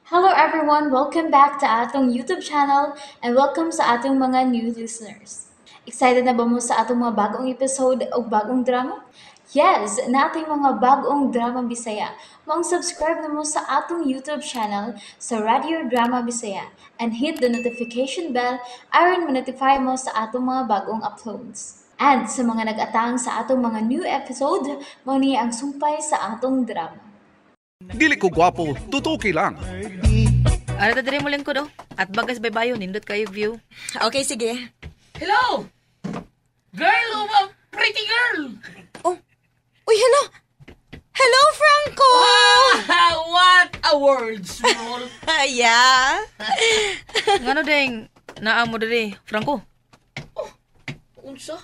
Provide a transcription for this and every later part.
Hello everyone! Welcome back to atong YouTube channel and welcome sa atong mga new listeners. Excited na ba mo sa atong mga bagong episode o bagong drama? Yes! Nating mga bagong drama Bisaya. Maong subscribe na mo sa atong YouTube channel sa Radio Drama Bisaya and hit the notification bell aron ma-notify mo sa atong mga bagong uploads. And sa mga nag-atang sa atong mga new episode, mao ni ang sumpay sa atong drama. Dili ko gwapo, tutuki lang. Ano ta diri mo lingkod oh? At bagas baybayon, nindot kayo view. Okay, sige. Hello! Girl, oh, pretty girl! Oh. Uy, hello! Hello, Franco! Ah, what a world, small. Yeah. Ngano ding naa mo diri, Franco? Unsa?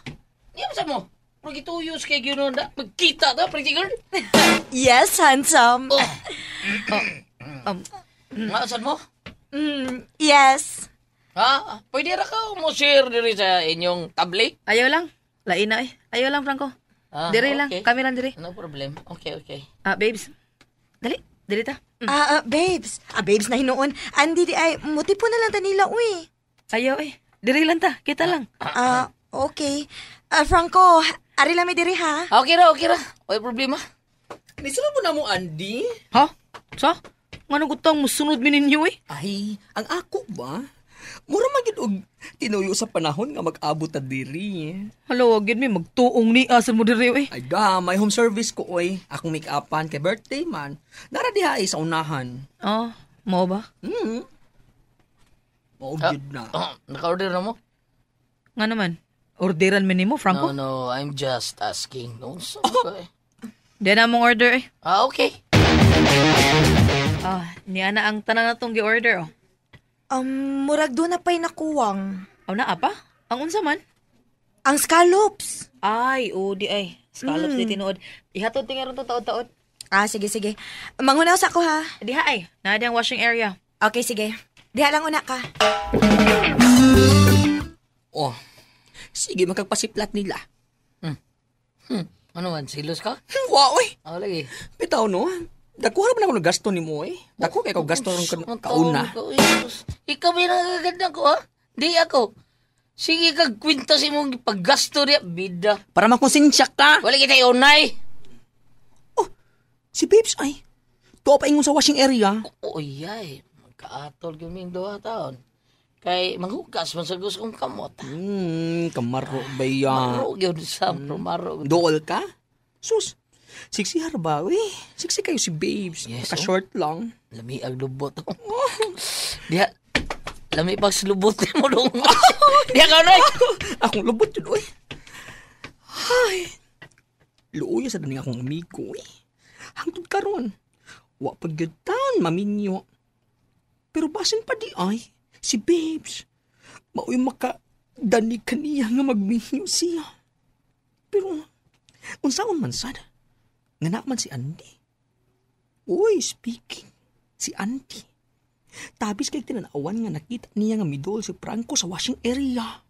Niya sa mo? Pagituyos kay gyud na magkita ta, pretty girl. Yes, handsome. Oh, nga sad mo? Yes. Ha? Pwede ra ka mo share diri sa inyong tablet? Ayaw lang. Lain na eh. Ayaw lang, Franco. Ah, Diri lang, okay. kami lang diri. No problem. Okay. Ah, babes. Dali, diri ta. Ah, babes. Ah, babes na hinuon. Andi di ay, mutipo na lang tanila, uy. Ayaw eh. Diri lang ta, kita lang. Ah, okay. Ah, Franco, ari lang mi diri ha. Ah, okay ra, okay ra. Way problema. Nisunod mo na mo, Andy? Ha? Sa? Ngano gutang musunod mi ninyo eh? Ay, ang ako ba? Mura man gyud og tinuyo sa panahon nga mag-abot ta diri. Hala, wag gyud mi magtuong ni asa mo diri eh. Ay da, may home service ko oy. Akong make-upan kay birthday man. Nara diha ay sa unahan. Ah, mao ba? Mao gyud na. Oh, naka-order na mo? Nga naman. Orderan mi nimo, Franco? No, no, I'm just asking. No, so, okay. Di na mong order eh. Ah, okay. Ah, niya na ang tanan natong gi-order oh. Murag doon na pa'y nakuwang. Aw naa pa? Ang unsa man? Ang scallops. Ay, o di ay. Scallops di tinuod. Ihatod tingaron to taod-taod. Ah, sige, sige. Mangunaw sa ako ha. Diha ay, naa ang washing area. Okay, sige. Diha lang una ka. Oh. Sige, magkagpasiplat nila. Ano man, silos ka? Wa oy. Ah, lagi. Bitaw no. Dako ra man ako nagasto nimo oy. Dako kay ko gasto ron kauna. Ikaw ba yung nagaganda ko, ha? Di ako. Sige kag kwinta sa imong paggasto niya, bida. Para makonsensya ka. Wala kita unay. Si Babes ay. Tuwa pa ingon sa washing area. Uy, ay. Magkaatol gyud ming duha taon. Kay manghugas man sa gusto kong kamot. Kamaro ba yan? Maro gyud sa maro. Dool ka? Sus, siksihar ba? Uy, siksi kayo si Babes. Yes, Naka-short lang. Lami ang lubot. Diha, lami pag lubot mo dong. Diha ka unay. Akong lubot yun, uy. Ay, luoy sa daning akong amigo, uy. Hangtod karon, wa pa gyud taon maminyo. Pero basin pa di ay, si Babes. Maoy maka dani kaniya nga magminyo siya. Pero, unsaon man sad? Nga na man si Andy. Uy, speaking, si Andy. Tabis kay tinanawan nga nakita niya nga midol si Franco sa washing area.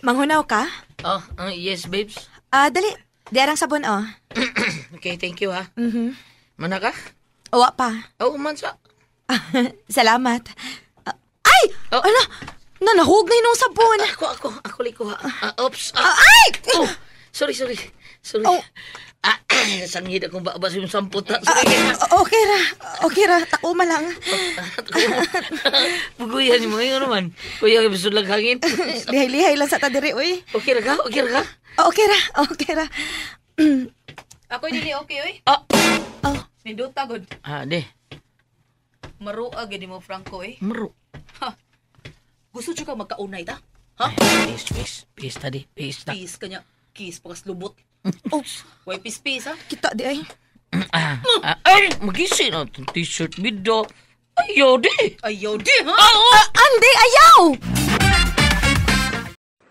Manghunaw ka? Oh, yes, babes. Ah, dali. Di arang sabon, oh. Okay, thank you, ha. Mana ka? Uwa pa. Oh, man sa. Salamat. Ah, ay! Oh. Ala! Nanahog na yung sabon. Ako liko ha. Ah, oops. Ah, ay! Oh, sorry, sorry. Sorry. Oh. Ah, sanghid akong babas yung sampot. Ha. Sorry. Ah, okay ra. Okay ra. Takuma lang. Puguyan mo yun naman. Kuya, gusto lang hangin. Lihay-lihay lang sa tadiri, uy. Okay ra ka? Okay ra ka? Ah, okay ra. Okay ra. Ako dili okay oy. Ah. Oh. Nindota gud. Ah, di. Maruag gid mo Franco eh. Maro. Gusto jud ka magkaunay ta? Ha? Peace, peace. Peace ta di. Peace ta. Peace kanya. Kiss pakas lubot. Oh, Way peace peace ha. kita di ay. Ah, ah, ay, magisi na itong t-shirt bido. Ayaw di. Ayaw di ha. Ah, Andy, ayaw!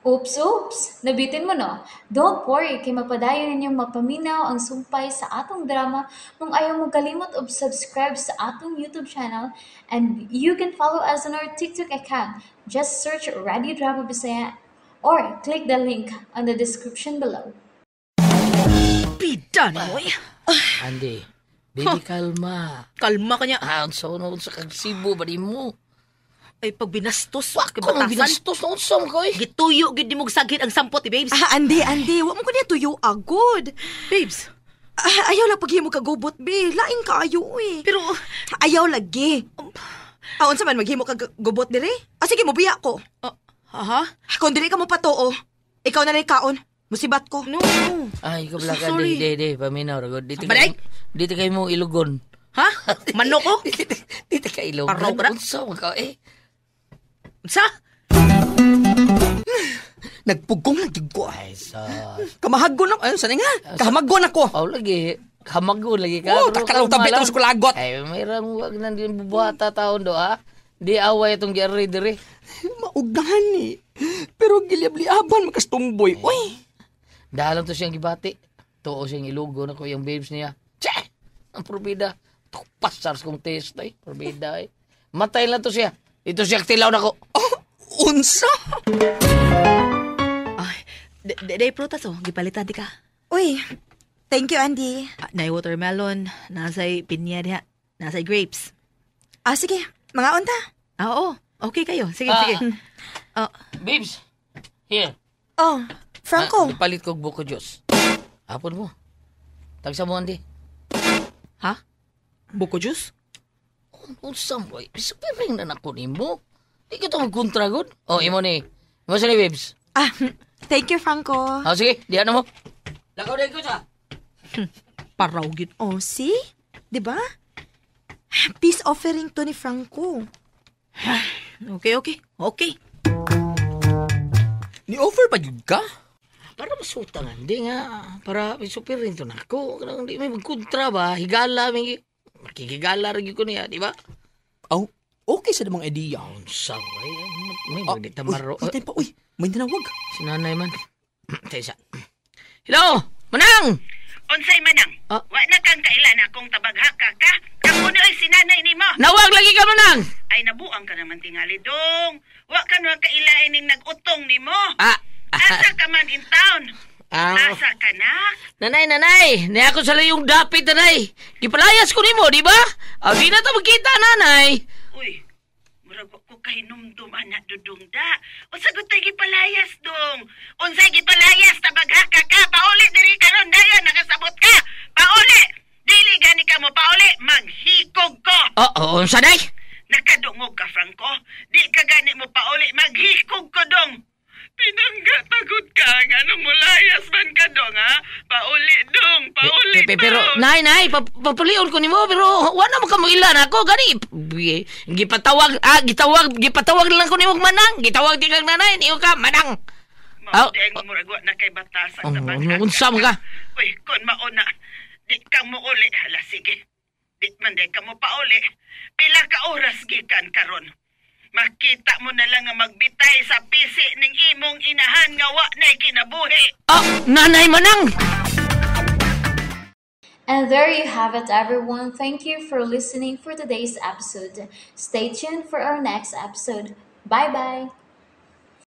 Oops, oops! Nabitin mo no? Don't worry, kay mapadayon ninyong mapaminaw ang sumpay sa atong drama kung ayaw mo kalimot og subscribe sa atong YouTube channel and you can follow us on our TikTok account. Just search Radio Drama Bisaya or click the link on the description below. Bida ni mo eh. Andy, Baby, kalma. Kalma kanya. Ah, unsa na unsa kag Cebu ba di mo? Ay, pag binastos, Wak kay ko nang batasan. binastos na unsa mo ko eh. Gituyo, gid di mo sagit ang sampot, eh, babes. Ah, Andy, Andy, wa mo ko niya tuyo agod. Babes, Ah, ayaw lang paghimo kagubot, be. Lain kaayo, eh. pero, Ayaw lagi. Ah, unsa man maghimo kag gubot dire? Ah, sige, mobiya ko. ah, ha? Kung dili ka mo patoo, ikaw na lang kaon. Musibat ko. No, no. Ay, ikaw blaka, Sorry. di, di, di, paminaw, ragod. Dito Baday? kay, dito kay mo ilugon. Ha? Manok ko? Dito kay ilugon. Paraw ka na? Unsa mo ka eh. Sa? Nagpugong lang gyud ko. Ay, sus. Kamahagon ako. Ayun, sana nga. Kahamagon ako. Aw, lagi. Hamago lagi ka. Oh, Pero takalaw kalma tabi lang. itong sukulagot. Ay, mayroon wag na din bubuhata taon do, ha? Di away itong giyari diri. Maugahan eh. Pero giliab-liaban makastumboy. Uy! Dahalan to siyang gibati. Tuo siyang ilugo na ko yung babes niya. Che! Ang probida. Pasar kong test ay. Probida ay. Matay lang to siya. Ito siya tilaw na ko. Oh, unsa? Ay, day prutas, oh. Gipalitan di ka. Uy, thank you, Andy. Ah, nay watermelon, nasay pinya diha, nasay grapes. Ah, sige. Mga unta. Ah, oo. Okay kayo. Sige, Ah. sige. Ah, Babes, here. Oh, Franco. Ah, ipalit kog buko Diyos. Hapon mo. Tagsa mo, Andy. Ha? Buko juice? Unsa mo ay? Supiring na nako nimo. Di ka to magkontra gud. Oh, imo ni. Imo sa ni babes. Ah, thank you, Franco. Oh, sige, diyan na mo. Lakaw din ko sa. Paraw gid. Oh, see? 'Di ba? Peace offering to ni Franco. Okay, okay. Okay. Ni-offer pa jud ka? Para masuta nga, hindi nga. Para may supiring to nako. Kanang di may magkontra ba? Higala, may makikigala rin ko niya, di ba? Aw, okay sa mga idea. Unsa mo ay? May Ah, magditamaro. Uy, hintay pa, uy. May nanawag. Si nanay man. Tesa. Hello! Manang! Unsay manang? Ah. Wa na kang kailan akong tabaghaka ka. Ako ni oy sinanay nimo. Nawag lagi ka, Manang! Ay nabuang ka naman tingali dong. Wa ka na kaila ining nag-utong nimo. Ah! Asa ka man in town? Ah, Asa ka na? Nanay, nanay! Niya ako sa layong dapit, nanay! Gipalayas ko nimo, di ba? Ah, di na to magkita, nanay! Uy, murag wa ko kahinumdum ana dudong da. Unsa gud tay gipalayas dong? Unsay gipalayas tabaghaka ka? Pauli diri karon dayon nakasabot ka. Pauli. Dili gani ka mo pauli, maghikog ko. Oh, oh, unsa day? Nakadungog ka, Franco. Di ka gani mo pauli, maghikog ko dong. Pinangga tagod ka, nga nung mulayas man ka dong, ha? Pauli dong, pauli Pero, dong. nay, nay, papulion ko nimo, pero wala mo ka mo ilan ako, gani. Gipatawag, ah, gitawag, gipatawag lang ko nimo manang. Gitawag di kang nanay, niyo ka, manang. Mao Ah, di ang murag wa na kay batas Oh, ang tabaghaka unsa man ka? Uy, kun mauna, di ka mo uli. Hala, sige. Di man di ka mo pauli. Pila ka oras gikan karon. Makita mo na lang nga magbitay sa pisi ning imong inahan nga wa na'y kinabuhi. Ah, nanay manang! And there you have it, everyone. Thank you for listening for today's episode. Stay tuned for our next episode. Bye bye.